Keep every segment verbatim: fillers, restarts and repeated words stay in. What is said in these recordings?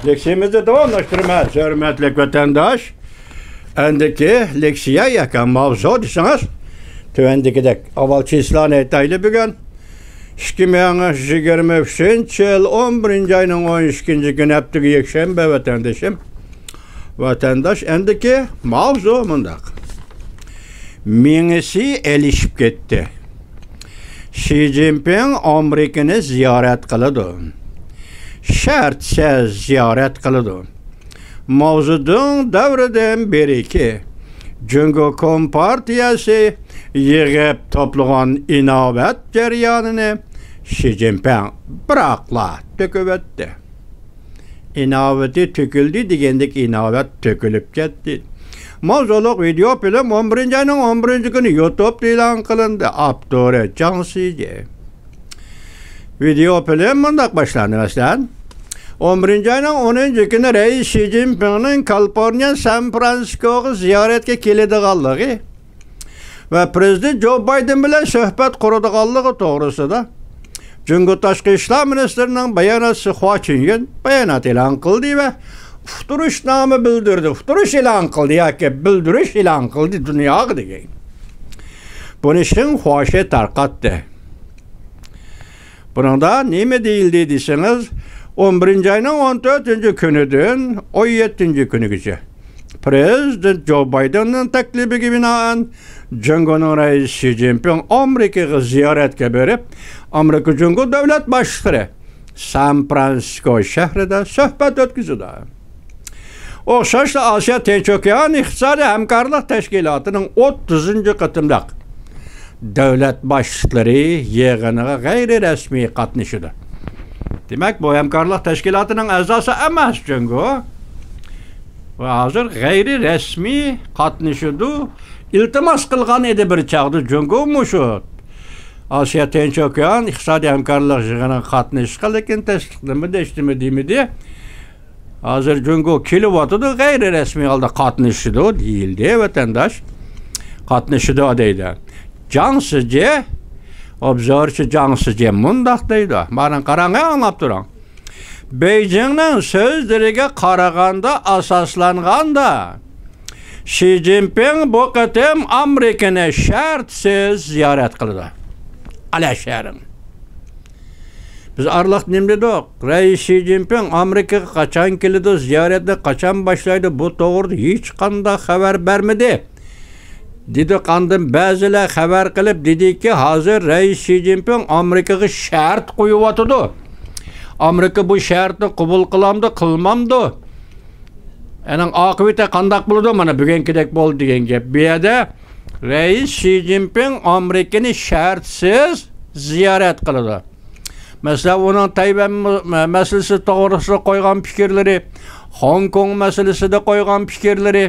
لېكسىيەمىزنى داۋاملاشتۇرىمىز، ھۆرمەتلىك ۋەتەنداش. ئەندىكى لېكسىيە ياكى ماۋزۇ دېسىڭىز، تۆۋەندىكىدەك. ئاۋۋال چىسلانى ئېيتايلى بۈگۈن. ئىككى مىڭ يىگىرمە ئۈچىنچى يىل ئون بىرىنچى ئاينىڭ ئون ئىككىنچى كۈنى، ھەپتىگە يەكشەنبە، ۋەتەندىشىم. ۋەتەنداش، ئەندىكى ماۋزۇ مۇنداق. مېڭىسى ئېلىشىپ كەتتى. شى جىنپىڭ ئامېرىكىنى زىيارەت قىلىدۇ. شەرتسىز زىيارەت قىلىدۇ. ماۋزېدۇڭ دەۋرىدىن بېرىكى جۇڭگو كومپارتىيەسى يىغىپ توپلىغان ئىناۋەت جەريانىنى شى جىنپىڭ بىراقلا تۆكۈۋەتتى. ئىناۋىتى تۆكۈلدى دېگەندەك ئىناۋەت تۆكۈلۈپ كەتتى. ماۋزۇلۇق ۋىدېئو فىلىم ئون بىرىنچى ئاينىڭ ئون بىرىنچى كۈنى يۇتۇبتا ئېلان قىلىندى. ئاپتورى جاڭ سىجې. ۋىدېئو فىلىم مۇنداق باشلاندى، مەسىلەن، ئون بىرىنچى ئاينىڭ ئونىنچى كۈنى رەئىس شى جىنپىڭنىڭ كالىفورنىيە سان فرانسىسكوغا زىيارەتكە كېلىدىغانلىقى ۋە پىرېزىدېنت جو بايدېن بىلەن سۆھبەت قۇرىدىغانلىقى توغرىسىدا جۇڭگو تاشقى ئىشلار مىنىستىرىنىڭ باياناتچىسى خۇا چۈنيۈن بايانات ئېلان قىلدى ۋە ئۇقتۇرۇشنامە بىلدۈردى، ئۇقتۇرۇش ئېلان قىلدى ياكى بىلدۈرۈش ئېلان قىلدى دۇنياغا دېگەن. بۇنى شېڭ خۇاشې تارقاتتى. بۇنىڭدا نېمە دېيىلدى دېسىڭىز، ئون بىرىنچى ئاينىڭ ئون تۆتىنچى كۈنىدىن ئون يەتتىنچى كۈنىگىچە پىرېزىدېنت جو بايدېننىڭ تەكلىپىگە بىنائەن، جۇڭگونىڭ رەئىسى شى جىنپىڭ ئامېرىكىغا زىيارەتكە بېرىپ، ئامېرىكا جۇڭگو دۆلەت باشلىقلىرى سان فرانسىسكو شەھىرىدە سۆھبەت ئۆتكۈزىدۇ. ئوخشاشلا ئاسىيا تىنچ ئوكيان ئىقتىسادىي ھەمكارلىق تەشكىلاتىنىڭ ئوتتۇزىنچى قېتىملىق دۆلەت باشلىقلىرى يىغىنىغا غەيرىي رەسمىي قاتنىشىدۇ. دېمەك، بۇ ھەمكارلىق تەشكىلاتىنىڭ ئەزاسى ئەمەس جۇڭگو. ۋە ھازىر غەيرىي رەسمىي قاتنىشىدۇ. ئىلتىماس قىلغان ئىدى بىر چاغدا جۇڭگو مۇشۇ ئاسىيا تىنچ ئوكيان ئىقتىسادىي ھەمكارلىق يىغىنىغا قاتنىشىشقا، لېكىن تەستىقلىمىدى، ھېچنېمە دېمىدى. ھازىر جۇڭگو كېلىۋاتىدۇ، غەيرىي رەسمىي ھالدا قاتنىشىدۇ دېيىلدى، ۋەتەنداش. قاتنىشىدۇ دەيدۇ. جاڭ سىجې، ئوبزورچى جاڭ سىجې مۇنداق دەيدۇ. مانا قاراڭ، ئاڭلاپ تۇرۇڭ. بېيجىڭنىڭ سۆزلىرىگە قارىغاندا، ئاساسلانغاندا، شى جىنپىڭ بۇ قېتىم ئامېرىكىنى شەرتسىز زىيارەت قىلىدۇ. ئەلە شەرىڭ. بىز ئارىلىقتا نېمە دېدۇق؟ رەئىس شى جىنپىڭ ئامېرىكىغا قاچان كېلىدۇ، زىيارەتنى قاچان باشلايدۇ، بۇ توغرىدا ھېچقانداق خەۋەر بەرمىدى. دېدۇق، ئاندىن بەزىلەر خەۋەر قىلىپ دېدىكى، ھازىر رەئىس شى جىنپىڭ ئامېرىكىغا شەرت قويۇۋاتىدۇ. ئامېرىكا بۇ شەرتنى قوبۇل قىلامدۇ، قىلمامدۇ؟ ئەنىڭ ئاقىۋىتى قانداق بولىدۇ؟ مانا بۈگۈنكىدەك بولدى دېگەن گەپ. بۇ يەردە رەئىس شى جىنپىڭ ئامېرىكىنى شەرتسىز زىيارەت قىلىدۇ. مەسىلەن، ئۇنىڭ تەيۋەن مە-، مەسىلىسى توغرىسىدا قويغان پىكىرلىرى، خوڭكوڭ مەسىلىسىدە قويغان پىكىرلىرى،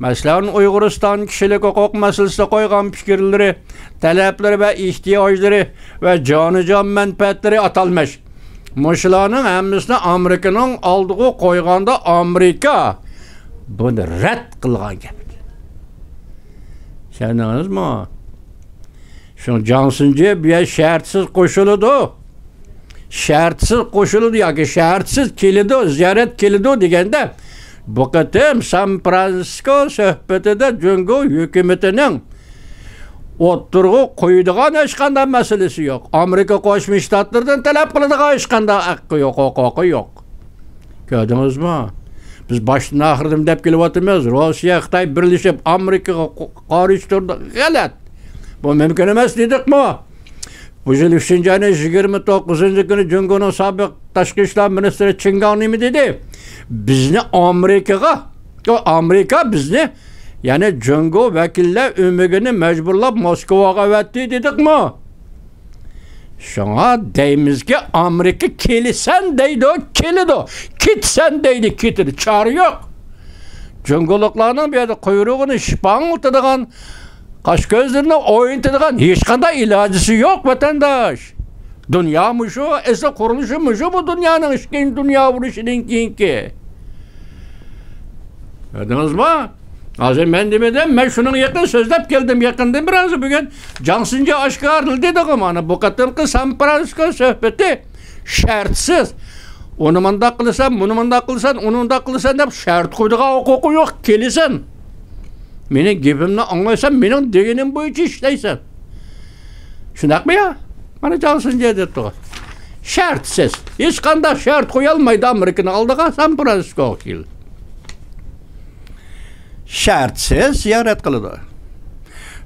مەسىلەن، ئۇيغۇرىستان كىشىلىك ھوقۇق مەسىلىسىدە قويغان پىكىرلىرى، تەلەپلىرى ۋە ئېھتىياجلىرى ۋە جانىجان مەنپەئەتلىرى ئاتالمىش. مۇشۇلارنىڭ ھەممىسىنى ئامېرىكىنىڭ ئالدىغا قويغاندا، ئامېرىكا بۇنى رەت قىلغان گەپ. چۈشەندىڭىزمۇ؟ شۇڭا جاڭ سىجې بۇ يەر شەرتسىز قوشۇلىدۇ. شەرتسىز قوشۇلىدۇ ياكى شەرتسىز كېلىدۇ، زىيارەت كېلىدۇ دېگەندە، بۇ قېتىم سان فرانسىسكو سۆھبىتىدە جۇڭگو ھۆكۈمىتىنىڭ ئوتتۇرىغا قويىدىغان ھېچقانداق مەسىلىسى يوق. ئامېرىكا قوشما شتاتلىرىدىن تەلەپ قىلىدىغان ھېچقانداق ھەققى يوق، ھوقۇقى يوق. كۆردىڭىزمۇ؟ بىز باشتىن ئاخىردىن دەپ كېلىۋاتىمىز. روسىيە، خىتاي بىرلىشىپ ئامېرىكىغا قو-، قارشى تۇردى. غەلەت. بۇ مۇمكىن ئەمەس دېدۇقمۇ؟ بۇ يىل ئۈچىنچى ئاينىڭ يىگىرمە توققۇزىنچى كۈنى جۇڭگونىڭ سابىق تاشقى ئىشلار مىنىستىرى چېن گاڭ نېمە دېدى؟ بىزنى ئامېرىكىغا، ئۇ ئامېرىكا بىزنى، يەنى جۇڭگو ۋەكىللەر ئۆمىكىنى مەجبۇرلاپ موسكۋاغا ئەۋەتتى دېدۇقمۇ؟ شۇڭا دەيمىزكى، ئامېرىكا كېلىسەن دەيدۇ، كېلىدۇ، كېتىسەن دەيدۇ، كېتىدۇ. چارە يوق. جۇڭگولۇقلارنىڭ بۇ يەردە قۇيرۇقىنى شىپاڭلىتىدىغان، قاش-كۆزلىرىنى ئوينىتىدىغان ھېچقانداق ئىلاجىسى يوق، ۋەتەنداش. دۇنيا مۇشۇ، ئەسلى قۇرۇلۇشى مۇشۇ بۇ دۇنيانىڭ ئىككىنچى دۇنيا ئۇرۇشىدىن كېيىنكى. كۆردىڭىزمۇ؟ ھازىر مەن دېمىدىم، مەن شۇنىڭغا يېقىن سۆزلەپ كەلدىم. يېقىندىن بىر ئاز بۈگۈن جاڭ سىجې ئاشكارىلىدى دېدىغۇ، مانا بۇ قېتىمقى سان فرانسىسكو سۆھبىتى شەرتسىز. ئۇنى مۇنداق قىلىسەن، بۇنى مۇنداق قىلىسەن، ئۇنى مۇنداق قىلىسەن دەپ شەرت قويىدىغان ھوقۇقۇڭ يوق. كېلىسەن، مېنىڭ گېپىمنى ئاڭلايسەن، مېنىڭ دېگىنىم بويىچە ئىشلەيسەن. شۇنداقمۇ يا؟ مانا جاڭ سىنجې دەپتىغۇ. شەرتسىز. ھېچقانداق شەرت قويالمايدۇ ئامېرىكىنىڭ ئالدىغا، سان فرانسىسكوغا كېلىدۇ. شەرتسىز زىيارەت قىلىدۇ.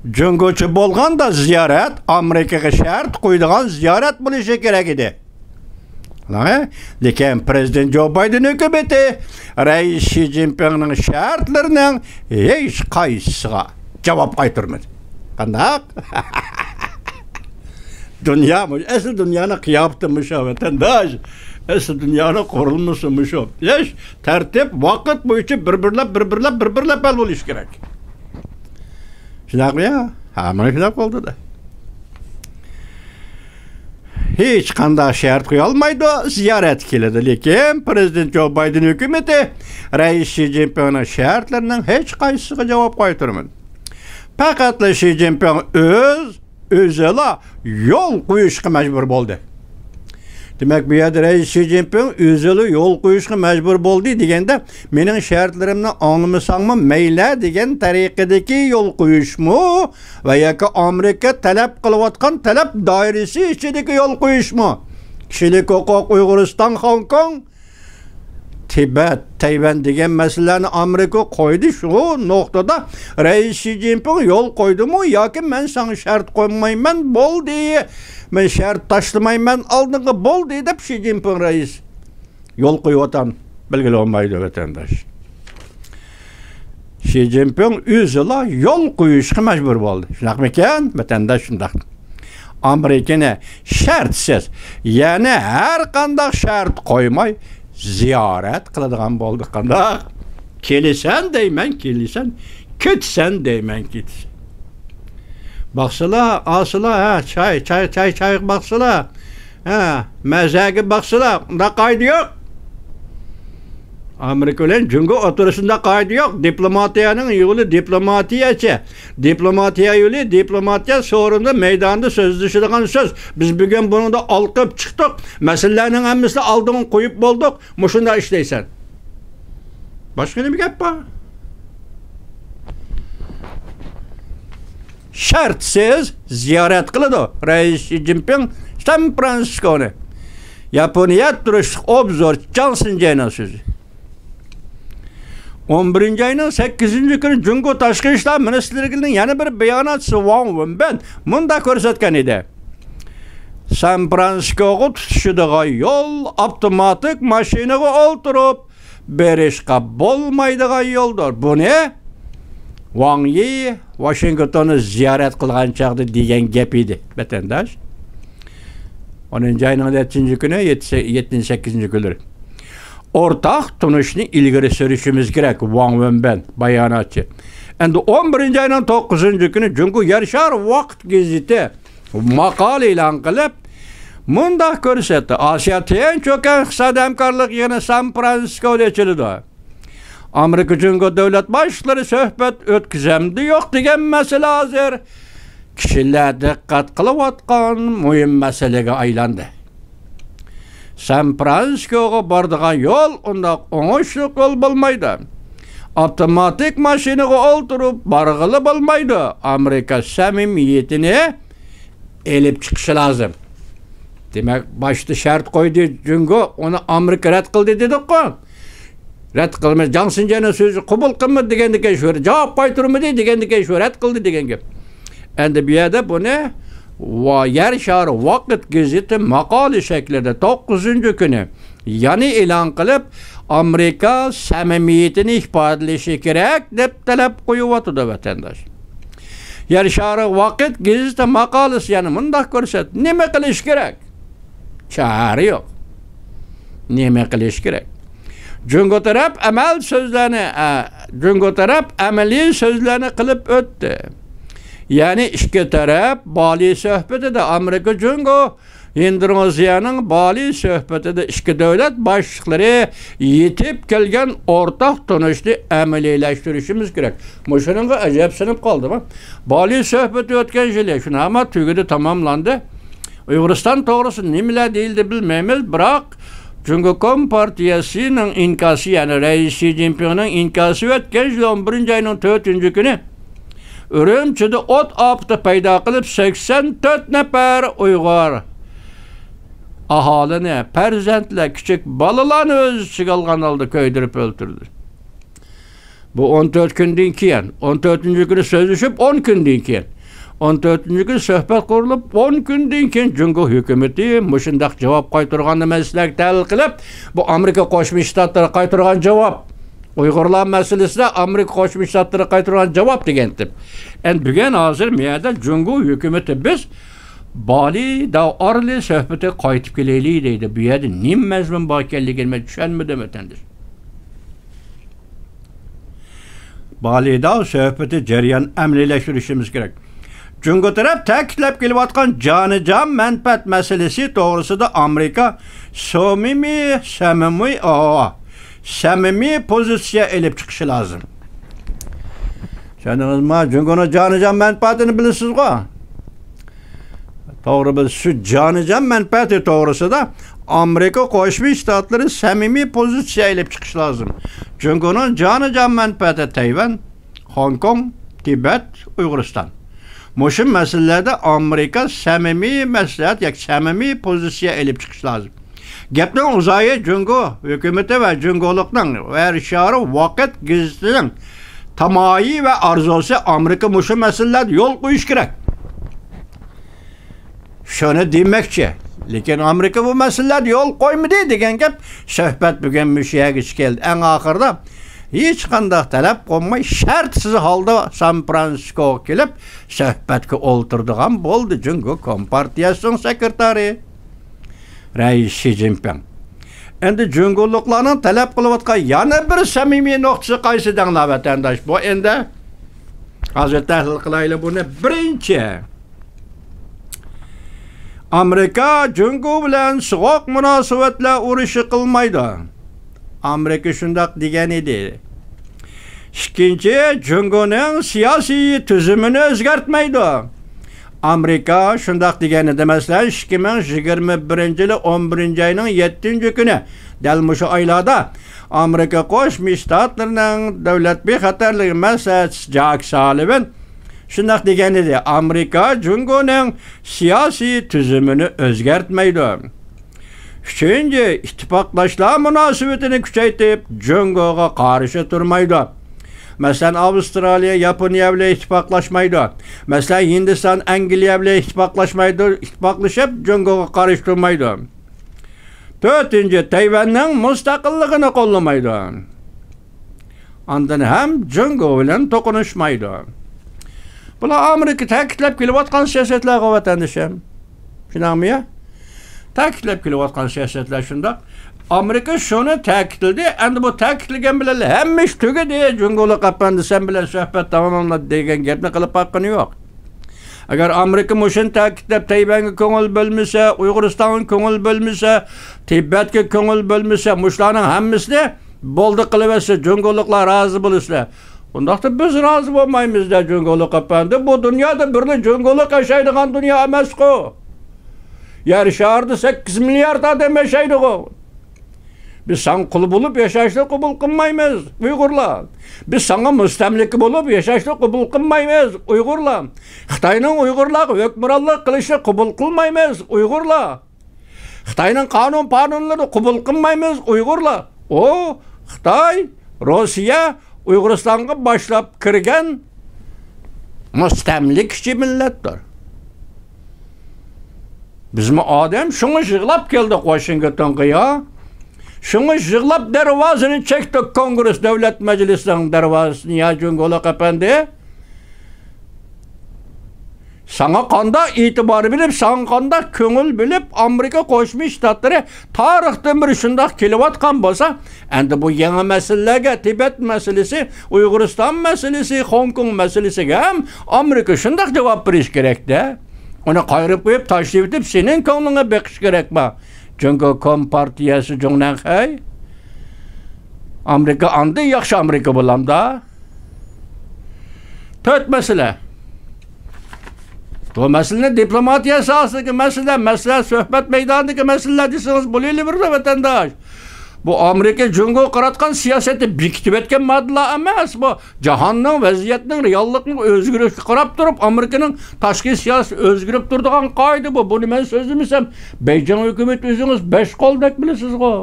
جۇڭگوچە بولغاندا زىيارەت ئامېرىكىغا شەرت قويىدىغان زىيارەت بولۇشى كېرەك ئىدى. لېكىن پىرېزىدېنت جو بايدېن ھۆكۈمىتى رەئىس شى جىنپىڭنىڭ شەرتلىرىنىڭ ھېچ قايسىسىغا جاۋاب قايتۇرمىدى. قانداق؟ دۇنيا مۇ-، ئەسلى دۇنيانىڭ قىياپىتى مۇشۇ، ۋەتەنداش. ئەسلى دۇنيانىڭ قۇرۇلمىسى مۇشۇ. ھېچ تەرتىپ، ۋاقىت بويىچە بىر-بىرلەپ، بىر-بىرلەپ، بىر-بىرلەپ ھەل بولۇشى كېرەك. شۇنداقمۇ يا؟ ھە، مانا شۇنداق بولدى-دە. ھېچقانداق شەرت قويالمايدۇ، زىيارەتكە كېلىدۇ. لېكىن پىرېزىدېنت جو بايدېن ھۆكۈمىتى رەئىس شى جىنپىڭنىڭ شەرتلىرىنىڭ ھېچقايسىسىغا جاۋاب قايتۇرمىدى. پەقەتلا شى جىنپىڭ ئۆز، ئۆزىلا يول قويۇشقا مەجبۇر بولدى. دېمەك، بۇ يەردە رەئىس شى جىنپىڭ ئۆزىلا يول قويۇشقا مەجبۇر بولدى دېگەندە، مېنىڭ شەرتلىرىمنى ئاڭلىمىساڭمۇ مەيلى دېگەن تەرىقىدىكى يول قويۇشمۇ ۋە ياكى ئامېرىكا تەلەپ قىلىۋاتقان تەلەپ دائىرىسى ئىچىدىكى يول قويۇشمۇ؟ كىشىلىك ھوقۇق، ئۇيغۇرىستان، خوڭكوڭ، تىبەت، تەيۋەن دېگەن مەسىلىلەرنى ئامېرىكا قويدى، شۇ نۇقتىدا رەئىس شى جىنپىڭ يول قويدىمۇ ياكى مەن ساڭا شەرت قويمايمەن، بولدى، مەن شەرت تاشلىمايمەن، ئالدىڭغا بولدى دەپ شى جىنپىڭ رەئىس يول قويۇۋاتام، بىلگىلى بولمايدۇ، ۋەتەنداش. شى جىنپىڭ ئۆزىلا يول قويۇشقا مەجبۇر بولدى. شۇنداقمىكەن؟ ۋەتەنداش، شۇنداق. ئامېرىكىنى شەرتسىز، يەنى ھەر قانداق شەرت قويماي زىيارەت قىلىدىغان بولدى. قانداق؟ كېلىسەن دەيمەن، كېلىسەن، كېتىسەن دەيمەن، كېتىسەن. باقسىلا، ئالسىلا، ھە، چاي، چاي، چاي، چايغا باقسىلا. ھە، مەزەگە باقسىلا، ئۇنداق قائىدە يوق. ئامېرىكا بىلەن جۇڭگو ئوتتۇرىسىدا قائىدە يوق. دىپلوماتىيەنىڭ يولى دىپلوماتىيەچە. دىپلوماتىيە يولى، دىپلوماتىيە سورۇندا، مەيداندا سۆزلىشىدىغان سۆز. بىز بۈگۈن بۇنىڭدا ئالقىپ چىقتۇق. مەسىلىلەرنىڭ ھەممىسىنى ئالدىڭغا قويۇپ بولدۇق. مۇشۇنداق ئىشلەيسەن. باشقا نېمە گەپ بار؟ شەرتسىز زىيارەت قىلىدۇ رەئىس شى جىنپىڭ سان فرانسىسكونى. ياپونىيە تۇرۇشلۇق ئوبزور، جاڭ سىنجەينىڭ سۆزى. ئون بىرىنچى ئاينىڭ سەككىزىنچى كۈنى جۇڭگو تاشقى ئىشلار مىنىستىرلىكىنىڭ يەنە بىر باياناتچىسى ۋاڭ ۋېنبەن مۇنداق كۆرسەتكەن ئىدى. سان فرانسىسكوغا تۇتىشىدىغان يول ئاپتوماتىك ماشىنىغا ئولتۇرۇپ بېرىشقا بولمايدىغان يولدۇر. بۇنى ۋاڭ يى ۋاشىنگتوننى زىيارەت قىلغان چاغدا دېگەن گەپ ئىدى، ۋەتەنداش. ئونىنچى ئاينىڭ يەتتىنچى كۈنى، يەتتىنچى، سەككىزىنچى كۈنلىرى. ئورتاق تونۇشنى ئىلگىرى سۈرۈشىمىز كېرەك، ۋاڭ ۋېنبەن، باياناتچى. ئەمدى ئون بىرىنچى ئاينىڭ توققۇزىنچى كۈنى جۇڭگو يەر شارى ۋاقىت گېزىتى ماقالە ئېلان قىلىپ، مۇنداق كۆرسەتتى: ئاسىيا تىنچ ئوكيان ئىقتىسادىي ھەمكارلىق يىغىنى سان فرانسىسكودا ئېچىلىدۇ. ئامېرىكا جۇڭگو دۆلەت باشلىقلىرى سۆھبەت ئۆتكۈزەمدۇ يوق دېگەن مەسىلە ھازىر كىشىلەر دىققەت قىلىۋاتقان مۇھىم مەسىلىگە ئايلاندى. سان فرانسىسكوغا بارىدىغان يول ئۇنداق ئوڭۇشلۇق يول بولمايدۇ. ئاپتوماتىك ماشىنىغا ئولتۇرۇپ بارغىلى بولمايدۇ. ئامېرىكا سەمىمىيىتىنى ئېلىپ چىقىشى لازىم. دېمەك، باشتا شەرت قويدى جۇڭگو، ئۇنى ئامېرىكا رەت قىلدى دېدۇققۇ. رەت قىلمىدى. جاڭ سىنجەننىڭ سۆزى قوبۇل قىلمىدى دېگەندىن كېيىن شۇ، جاۋاب قايتۇرمىدى دېگەندىن كېيىن شۇ رەت قىلدى دېگەن گەپ. ئەمدى بۇ يەردە بۇنى ۋا-، يەر شارى ۋاقىت گېزىتى ماقالە شەكلىدە توققۇزىنچى كۈنى يەنە ئېلان قىلىپ، ئامېرىكا سەمىمىيىتىنى ئىپادىلىشى كېرەك دەپ تەلەپ قويۇۋاتىدۇ، ۋەتەنداش. يەر شارى ۋاقىت گېزىتى ماقالىسى يەنە مۇنداق كۆرسەت، نېمە قىلىش كېرەك؟ چارە يوق. نېمە قىلىش كېرەك؟ جۇڭگو تەرەپ ئەمەل سۆزلەرنى، ئە، جۇڭگو تەرەپ ئەمەلىي سۆزلەرنى قىلىپ ئۆتتى. يەنى ئىككى تەرەپ بالى سۆھبىتىدە، ئامېرىكا جۇڭگو ھىندونېزىيەنىڭ بالى سۆھبىتىدە ئىككى دۆلەت باشلىقلىرى يېتىپ كەلگەن ئورتاق تونۇشنى ئەمەلىيلەشتۈرۈشىمىز كېرەك. مۇشۇنىڭغا ئەجەبسىنىپ قالدىم. بالى سۆھبىتى ئۆتكەن يىلى شۇناما تۈگىدى، تاماملاندى. ئۇيغۇرىستان توغرىسىدا نېمىلەر دېيىلدى بىلمەيمىز، بىراق جۇڭگو كومپارتىيەسىنىڭ ئىنكاسى، يەنى رەئىس شى جىنپىڭنىڭ ئىنكاسى ئۆتكەن يىل ئون بىرىنچى ئاينىڭ تۆتىنچى كۈنى ئۈرۈمچىدە ئوت ئاپىتى پەيدا قىلىپ، سەكسەن تۆت نەپەر ئۇيغۇر ئاھالىنى، پەرزەنتلەر، كىچىك بالىلارنى ئۆز ئىچىگە ئالغان ھالدا كۆيدۈرۈپ ئۆلتۈردى. بۇ ئون تۆت كۈندىن كېيىن، ئون تۆتىنچى كۈنى سۆزلىشىپ، ئون كۈندىن كېيىن، ئون تۆتىنچى كۈنى سۆھبەت قۇرۇلۇپ، ئون كۈندىن كېيىن جۇڭگو ھۆكۈمىتى مۇشۇنداق جاۋاب قايتۇرغاننى مەن سىلەرگە تەھلىل قىلىپ، بۇ ئامېرىكا قوشما شتاتلىرى قايتۇرغان جاۋاب. ئۇيغۇرلار مەسىلىسىدە ئامېرىكا قوشما شتاتلىرى قايتۇرغان جاۋاب دېگەنتىم. ئەمدى بۈگۈن ھازىر مۇ يەردە جۇڭگو ھۆكۈمىتى بىز بالى داۋ ئارىلى سۆھبىتىگە قايتىپ كېلەيلى دەيدۇ. بۇ يەردە نېمە مەزمۇن بار ئىكەنلىكىنى مەن چۈشەنمىدىم، ۋەتەنداش. بالى داۋ سۆھبىتى جەريان ئەمەلىيلەشتۈرۈشىمىز كېرەك. جۇڭگو تەرەپ تەكىتلەپ كېلىۋاتقان جانىجان مەنپەئەت مەسىلىسى توغرىسىدا ئامېرىكا سومىمىي، سەمىمىي، ئاۋۇ، سەمىمىي پوزىتسىيە ئېلىپ چىقىشى لازىم. چۈشەندىڭىزمۇ؟ جۇڭگونىڭ جانىجان مەنپەئەتىنى بىلىسىزغۇ؟ توغرا، بىز شۇ جانىجان مەنپەئەتى توغرىسىدا ئامېرىكا قوشما شتاتلىرى سەمىمىي پوزىتسىيە ئېلىپ چىقىشى لازىم. جۇڭگونىڭ جانىجان مەنپەئەتى تەيۋەن، خوڭكوڭ، تىبەت، ئۇيغۇرىستان. مۇشۇ مەسىلىلەردە ئامېرىكا سەمىمىي مەسلىھەت ياكى سەمىمىي پوزىتسىيە ئېلىپ چىقىشى لازىم. گەپنىڭ ئۇزايى، جۇڭگو ھۆكۈمىتى ۋە جۇڭگولۇقنىڭ ۋە شارى ۋاقىت گېزىتىنىڭ تامايى ۋە ئارزۇسى ئامېرىكا مۇشۇ مەسىلىلەردە يول قويۇش كېرەك. شۇنى دېمەكچى. لېكىن ئامېرىكا بۇ مەسىلىلەردە يول قويمىدى دېگەن گەپ. سۆھبەت بۈگۈن مۇشۇ يەرگىچە كەلدى. ئەڭ ئاخىرىدا ھېچقانداق تەلەپ قويماي، شەرتسىز ھالدا سان فرانسىسكوغا كېلىپ، سۆھبەتكە ئولتۇرىدىغان بولدى جۇڭگو كومپارتىيەسىنىڭ سېكرېتارى، رەئىس شى جىنپىڭ. ئەمدى جۇڭگولۇقلارنىڭ تەلەپ قىلىۋاتقان يەنە بىر سەمىمىي نۇقتىسى قايسى دەڭلار، ۋەتەنداش؟ بۇ ئەمدى ھازىر تەھلىل قىلايلى بۇنى. بىرىنچى، ئامېرىكا جۇڭگو بىلەن سوغۇق مۇناسىۋەتلەر ئۇرۇشى قىلمايدۇ. ئامېرىكا شۇنداق دېگەن ئىدى. ئىككىنچى، جۇڭگونىڭ سىياسىي تۈزۈمىنى ئۆزگەرتمەيدۇ. ئامېرىكا شۇنداق دېگەن ئىدى، مەسىلەن، ئىككى مىڭ يىگىرمە بىرىنچى يىلى ئون بىرىنچى ئاينىڭ يەتتىنچى كۈنى، دەل مۇشۇ ئايلاردا ئامېرىكا قوشما شتاتلىرىنىڭ دۆلەت بىخەتەرلىكى مەسلىھەتچىسى جاك سالىۋان شۇنداق دېگەن ئىدى، ئامېرىكا جۇڭگونىڭ سىياسىي تۈزۈمىنى ئۆزگەرتمەيدۇ. ئۈچىنچى، ئىتتىپاقداشلار مۇناسىۋىتىنى كۈچەيتىپ، جۇڭگوغا قارشى تۇرمايدۇ. مەسىلەن، ئاۋسترالىيە، ياپونىيە بىلەن ئىتتىپاقلاشمايدۇ. مەسىلەن، ھىندىستان، ئەنگلىيە بىلەن ئىتتىپاقلاشمايدۇ، ئىتتىپاقلىشىپ، جۇڭگوغا قارشى تۇرمايدۇ. تۆتىنچى، تەيۋەننىڭ مۇستەقىللىقىنى قوللىمايدۇ. ئاندىن ھەم جۇڭگو بىلەن توقۇنۇشمايدۇ. بۇلار ئامېرىكا تەكىتلەپ كېلىۋاتقان سىياسەتلەرغۇ، ۋەتەندىشىم. شۇنداقمۇ يا؟ تەكىتلەپ كېلىۋاتقان سىياسەتلەر شۇنداق. ئامېرىكا شۇنى تەكىتلىدى، ئەمدى بۇ تەكىتلىگەن بىلەن ھەممە ئىش تۈگىدى، جۇڭگولۇق ئەپەندى، سەن بىلەن سۆھبەت تاماملانغان دېگەن گەپنى قىلىپ باققىنى يوق. ئەگەر ئامېرىكا مۇشۇنى تەكىتلەپ، تەيۋەنگە كۆڭۈل بۆلمىسە، ئۇيغۇرىستانغا كۆڭۈل بۆلمىسە، تىبەتكە كۆڭۈل بۆلمىسە، مۇشۇلارنىڭ ھەممىسىنى بولدى قىلىۋەتسە، جۇڭگولۇقلار رازى بولىسىلەر. ئۇنداقتا بىز رازى بولمايمىز-دە، جۇڭگولۇق ئەپەندى. بۇ دۇنيادا بىرلا جۇڭگولۇق ياشايدىغان دۇنيا ئەمەسقۇ. يەر شارىدا سەككىز مىليارد ئادەم ياشايدىغۇ. بىز ساڭا قۇل بولۇپ ياشاشنى قوبۇل قىلمايمىز، ئۇيغۇرلار. بىز ساڭا مۇستەملىكە بولۇپ ياشاشنى قوبۇل قىلمايمىز، ئۇيغۇرلار. خىتاينىڭ ئۇيغۇرلارغا ھۆكۈمرانلىق قىلىشىنى قوبۇل قىلمايمىز، ئۇيغۇرلار. خىتاينىڭ قانۇن-پانۇنلىرىنى قوبۇل قىلمايمىز، ئۇيغۇرلار. ئۇ خىتاي، روسىيە ئۇيغۇرىستانغا باشلاپ كىرگەن مۇستەملىكىچى مىللەتتۇر. بىزمۇ ئادەم، شۇڭا يىغلاپ كەلدۇق ۋاشىنگتونغا يا. شۇڭا يىغلاپ دەرۋازىنى چەكتۇق، كونگرېس دۆلەت مەجلىسىنىڭ دەرۋازىسىنى يا، جۇڭگولۇق ئەپەندى. ساڭا قانداق ئېتىبار بېرىپ، ساڭا قانداق كۆڭۈل بۆلۈپ، ئامېرىكا قوشما شتاتلىرى تارىختىن بېرى شۇنداق كېلىۋاتقان بولسا، ئەمدى بۇ يېڭى مەسىلىلەرگە، تىبەت مەسىلىسى، ئۇيغۇرىستان مەسىلىسى، خوڭكوڭ مەسىلىسىگە ھەم ئامېرىكا شۇنداق جاۋاب بېرىشى كېرەك-دە. ئۇنى قايرىپ قويۇپ، تاشلىۋېتىپ، سېنىڭ كۆڭلۈڭگە بېقىشى كېرەكما؟ جۇڭگو كومپارتىيەسى جۇڭنەنخەي. ئامېرىكا ئاندىن ياخشى ئامېرىكا بولامدا؟ تۆت مەسىلە. بۇ مەسىلىنى دىپلوماتىيە ساھەسىدىكى مەسىلە، مەسىلە سۆھبەت مەيدانىدىكى مەسىلىلەر دېسىڭىز بولۇۋېرىدۇ، ۋەتەنداش. بۇ ئامېرىكا جۇڭگوغا قاراتقان سىياسەتنى بېكىتىۋەتكەن ماددىلار ئەمەس. بۇ جاھاننىڭ، ۋەزىيەتنىڭ، رېئاللىقنىڭ ئۆزگىرىشىگە قاراپ تۇرۇپ، ئامېرىكىنىڭ تاشقى سىياسىتى ئۆزگىرىپ تۇرىدىغان قائىدە بۇ. بۇنى مەن سۆزلىمىسەم، بېيجىڭ ھۆكۈمىتى ئۆزىڭىز بەش قولدەك بىلىسىزغۇ.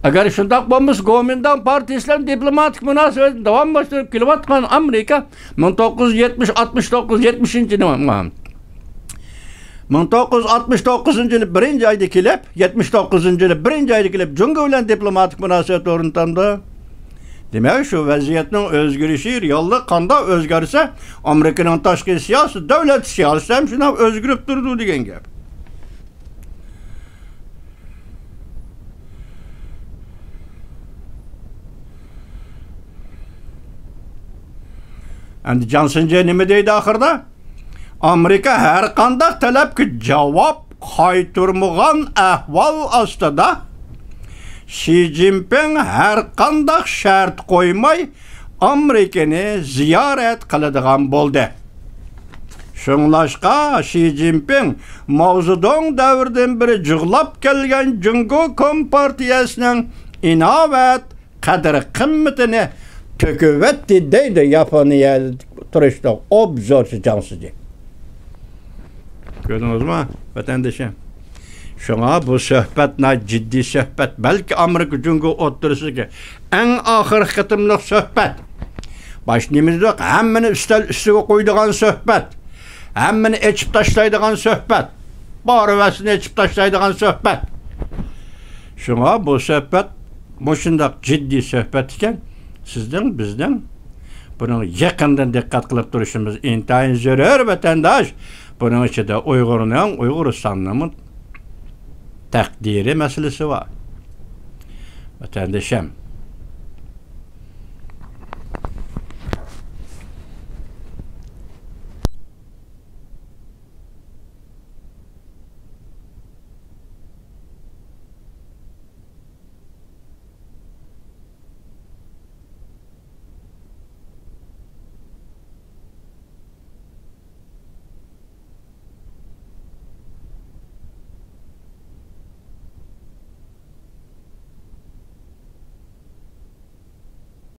ئەگەر شۇنداق بولمىسا، گومىنداڭ پارتىيىسى بىلەن دىپلوماتىك مۇناسىۋەتنى داۋاملاشتۇرۇپ كېلىۋاتقان ئامېرىكا مىڭ توققۇز يۈز يەتمىش، ئاتمىش توققۇز، يەتمىشىنچى يىلى، مىڭ توققۇز يۈز ئاتمىش توققۇزىنچى يىلى بىرىنچى ئايدا كېلىپ، يەتمىش توققۇزىنچى يىلى بىرىنچى ئايدا كېلىپ، جۇڭگو بىلەن دىپلوماتىك مۇناسىۋەت ئورنىتامدۇ؟ دېمەك، شۇ ۋەزىيەتنىڭ ئۆزگىرىشى، رېئاللىق قانداق ئۆزگەرسە، ئامېرىكىنىڭ تاشقى سىياسىتى، دۆلەت سىياسىتى ھەم شۇنداق ئۆزگىرىپ تۇرىدۇ دېگەن گەپ. ئەمدى جاڭ سىنجې نېمە دەيدۇ ئاخىرىدا؟ ئامېرىكا ھەر قانداق تەلەپكە جاۋاب قايتۇرمىغان ئەھۋال ئاستىدا، شى جىنپىڭ ھەر قانداق شەرت قويماي ئامېرىكىنى زىيارەت قىلىدىغان بولدى. شۇڭلاشقا، شى جىنپىڭ ماۋزېدۇڭ دەۋرىدىن بېرى جۇغلاپ كەلگەن جۇڭگو كومپارتىيەسىنىڭ ئىناۋەت قەدىر-قىممىتىنى تۆكۈۋەتتى، دەيدۇ ياپونىيەدە تۇرۇشلۇق ئوبزورچى جاڭ سىجى. كۆردىڭىزمۇ، ۋەتەندىشىم؟ شۇڭا بۇ سۆھبەت ناھايىتى جىددىي سۆھبەت. بەلكى ئامېرىكا جۇڭگو ئوتتۇرىسىدىكى ئەڭ ئاخىرقى قېتىملىق سۆھبەت. باش نېمە دېدۇق؟ ھەممىنى ئۈستەل ئۈستىگە قويىدىغان سۆھبەت. ھەممىنى ئېچىپ تاشلايدىغان سۆھبەت. بارىۋەرسىنى ئېچىپ تاشلايدىغان سۆھبەت. شۇڭا بۇ سۆھبەت مۇشۇنداق جىددىي سۆھبەت ئىكەن، سىزنىڭ، بىزنىڭ بۇنىڭ يېقىندىن دىققەت قىلىپ تۇرۇشىمىز ئىنتايىن زۆرۈر، ۋەتەنداش. بۇنىڭ ئىچىدە ئۇيغۇرنىڭ، ئۇيغۇرىستاننىڭمۇ تەقدىرى مەسىلىسى بار. ۋەتەندىشىم،